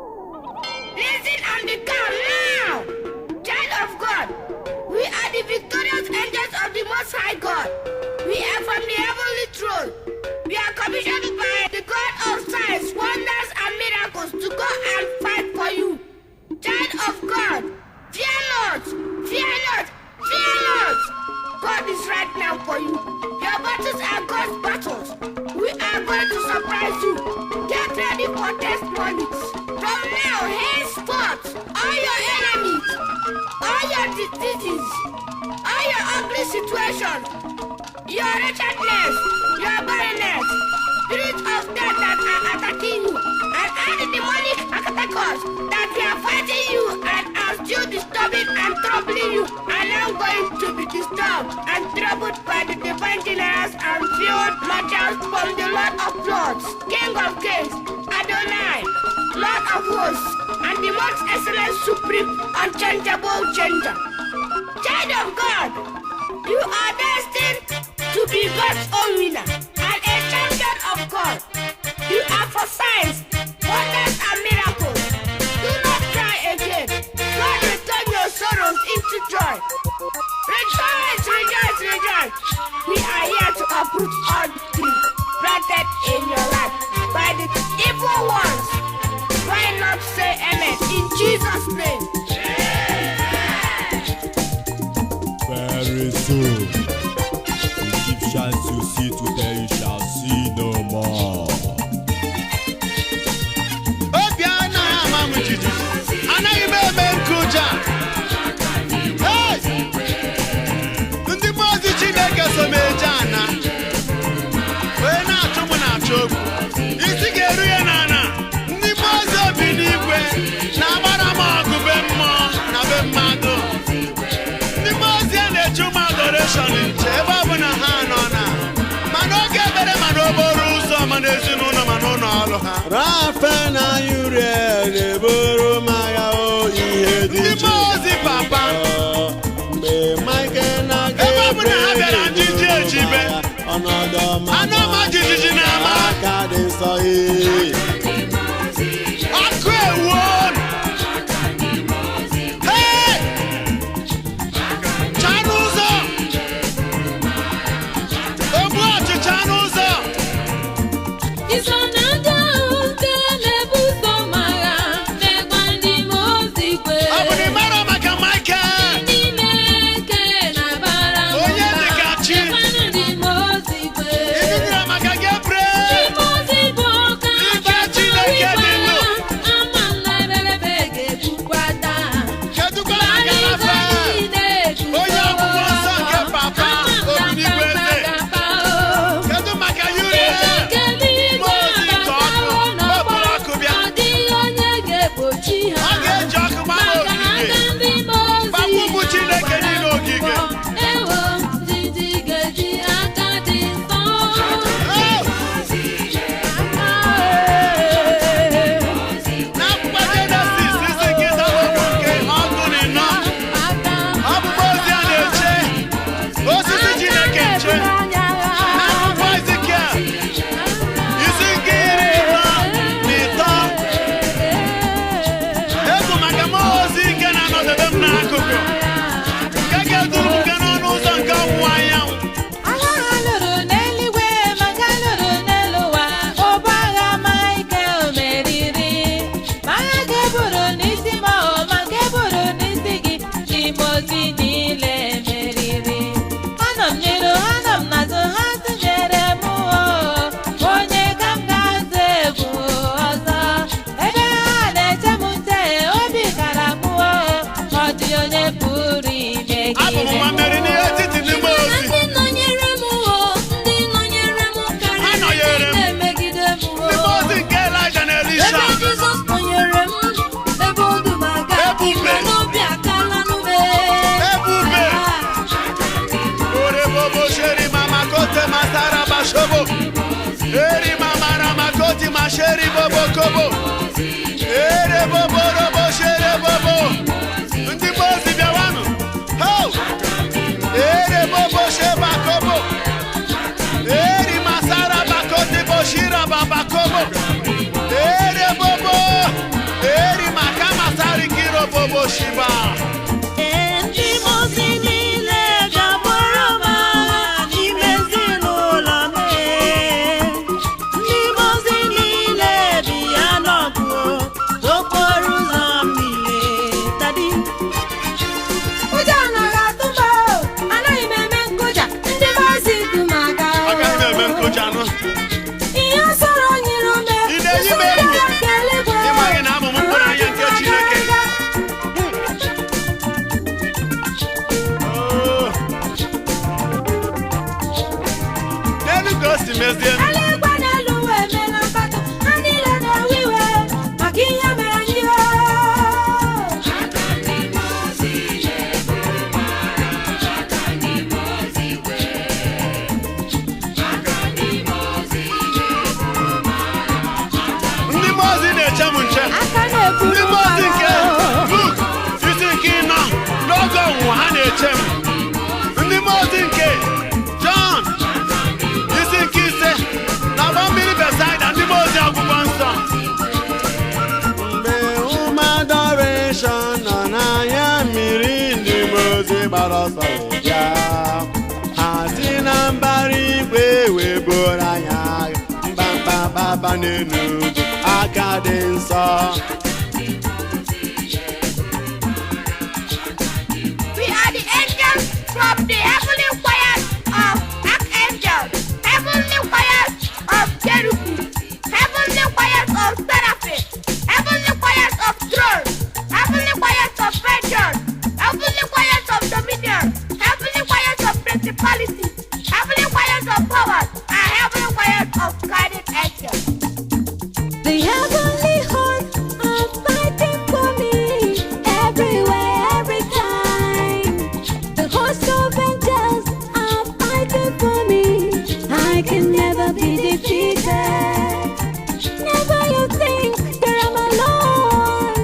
Listen and be calm now! Child of God, we are the victorious angels of the Most High God. We are from the heavenly throne. We are commissioned by the God of signs, wonders, and miracles to go and fight for you. Child of God, fear not, fear not, fear not. God is right now for you. Your battles are God's battles. We are going to surprise you. Get ready for testimonies. From now henceforth, all your enemies, all your diseases, all your ugly situations, your wretchedness, your barrenness, spirits of death that are attacking you, and all the demonic attackers that are fighting you and are still disturbing and troubling you are now going to be disturbed and troubled by the divine generals and field marshals from the Lord of Lords, King of Kings, Adonai, Lord of Hosts, and the most excellent, supreme, unchangeable changer. Child of God, you are destined to be God's own winner and a champion of God. You are for signs, wonders, and miracles. Do not cry again. God will turn your sorrows into joy. Rejoice, rejoice, rejoice. We are here to uproot all the trees planted in your life by the evil ones. Why not say amen in Jesus' name? Very soon, the Egyptians you see today you shall see no more. Obi anaghị ama m jijiji, anaghị m eme nkụja. Hey! Ndị mmụọ ozi Chineke so m eje ana wee na-achụ m na-achọ okwu isi ga-eru ya n'ala. Ndị mmụọ ozi obi n'igwe na-agbara m ọgụ be mmụọ na be mmadụ. Ndị mmụọ ozi a na-eche ụmụ adoration nche ebe ọ bụla ha nọ na ma n'oge ekpere, ma n'okporo ụzọ, ma n'ezinụlọ, ma n'ụlọ ọrụ ha. Rafael na Uriel na-eburu m agha o ihe dị Ndị iche. mmụọ ozi papa. Mgbe Michael na Ebe ọ bụla ha bịara, njiji ejibe. Ọnọdụ ọma. Anụ ọma jijiji na-ama. Aka dị nsọ ee. Ọkụ ewuo. Hey! Chaa n'ụzọ! Ogbu ọchịcha n'ụzọ! Iso na ndị ahụ nke na-ebuso m agha megwa ndị mmụọ ozi ikpe. Ọ bụ na ị mara maka Michael? Ndị na-eke na-abara m Onye mba, dị ka chi. mekwanụ ndị mmụọ ozi ikpe. Ị nụrụ maka Gabriel? Ndị mmụọ ozi bụ ọka Ike Chineke dị ndụ. Ama m na ebelebe ga-egbukwa taa. Kedụkwa maka Rafael? Onye ọgwụgwọ nsọ nke papa, Obiligwe eze. Kedu maka Uriel? Mmụọ ozi nke ọkụ, o buru ọkụ bịa. Ọ dịghị onye ga-egbochi ha. Ọ ga-eji ọkụ gbaa ha Maka na ogige. aka ndị mmụọ ozi Gbakwa ụmụ Chineke niile ogige. Ewo, jiji ga-eji aka dị nsọ. Oh! Aka ee. N'akwụkwọ Jenesis isi nke ịtọ nke 14, Aka ọ bụ mmụọ ozi a na-eche osisi Chineke nche. N'akwụkwọ Ezikiel isi nke 43, egwu maka mmụọ ozi nke na-anọdebe m n'akụkụ, nke ga-eduru m gaa n'ọnụ ụzọ nke ọwụwa anyanwụ. Agha ha lụrụ n'eluigwe ma nke a lụrụ n'elu ụwa, ọbụ agha Michael meriri. Ma agha nke buru n'isi ma ọ ma nke buru n'isi gị, n'ime ozi niile meriri. Anọ m n'iru, anọ m n'azụ, ha tụnyere m o, onye ka m ga-azụ egwu ọzọ? Ebe ha na-eche m nche, obi kara m o, ọ dị onye pụrụ imegide Abụ m nwa mmeri n'etiti ndị mmụọ ozi. Ndị nọnyere m o, ndị nọnyere m Ha karịrị nọnyere ndị m. na-emegide m o. Ndị mmụọ ozi nke Elaịja na Ebe Elisha. Jizọs nọnyere m, ebe odu m aga, Ebube. ịma n'obi akala n'ume. Ebube. Orebobo sheri mama kote masara bashobo. Eri mama rama koti masheri bobo kobo. Ere bobo robo shere bobo. Ndị mmụọ ozi bịa. Shiva. Ee, ndị mmụọ ozi niile ga-abụrụ m agha n'ime ezinụlọ m ee. Ndị mmụọ ozi niile bi ya n'ọgụ okporo ụzọ m niile. Daddy. Ụjọ anaghị atụ m o, anaghị m eme nkụja, ndị mmụọ ozi du m aga o. Agaghị m eme nkụja anụ. Ihe sọrọ nyere ume, Ị na-eyi m egwu? usoro nke eluigwe. Ị maghị na abụ m mkpụrụ anya nke Chineke. Oh. N'elu ka o si mezie m. Eluigwe na elu ụwa emeela mkpatụ, ha niile na-ewe iwe maka ihe mere anyị o. Ndị mmụọ ozi na-eche m nche. Aka na-eburu Ndị mmụọ ozi nke m agha o. Luk isi nke 4 n'oge ọnwụnwa ha na-eche m. Ndị mmụọ ozi nke Jọn isi nke 5 n'agba mmiri Besaida, ndị mmụọ ozi akwụkwọ nsọ. Mgbe ụmụ adoration nọ n'anya mmiri, ndị mmụọ ozi gbara ọsọ wee bịa. Ha si na mbara igwe wee buru anyị agha, mkpamkpa baba n'elu ugwu, aka dị nsọ. We are the angels from the heavenly choirs of archangels, heavenly choirs of cherubim, heavenly choirs of seraphim, heavenly choirs of thrones, heavenly choirs of vengeance, heavenly choirs of dominion, heavenly choirs of principalities, heavenly choirs of powers, and heavenly choirs of guided angels. The heavenly hosts are fighting for me everywhere, every time. The hosts of angels are fighting for me. I can never be defeated. Never you think that I'm alone.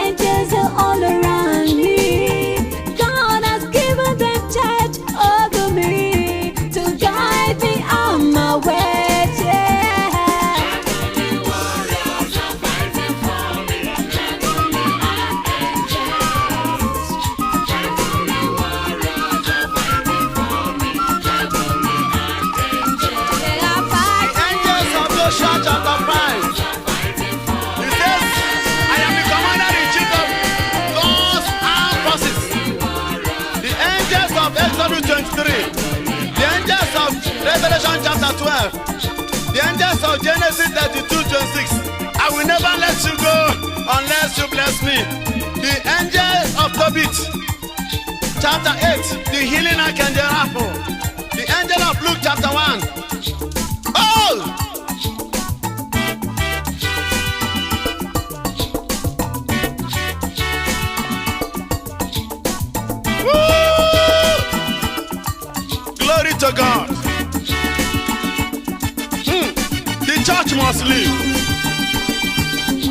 Angels are all around me. God has given them charge over me to guide me on my way. Yeah. They are The fighting. angels of Joshua chapter 5. He says, I am the commander in chief of God's armed forces. The angels of Exodus 23. The angels of Revelation chapter 12. The angels of Genesis 32 26. I will never let you go unless you bless me. The angels of Tobit chapter 8. The healing archangel Raphael. The angel of Luke chapter 1. Oh! Woo! Glory to God. The church must live.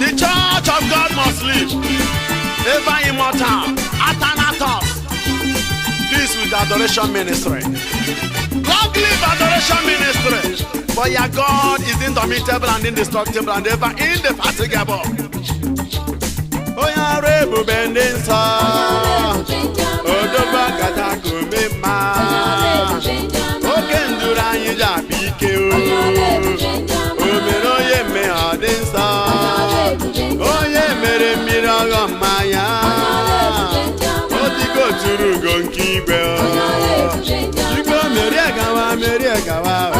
The church of God must live. Ever immortal. Athanatos. This with adoration ministry. Long live adoration ministry. For your God is indomitable and indestructible and ever indefatigable. Onye ọrụ ebube ndị nsọ, odogwu akata ka ome mma, oke nduru anyị ji akpa ike o, o mere onye mmehie ọ dị nsọ, onye mere mmiri ọghọ mmanya, o digo tụrụ ugo nke igwe o, igwe merie gawa merie gawa o.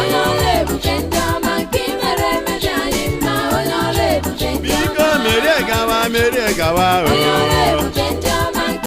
Biko merie gawa merie gawa o.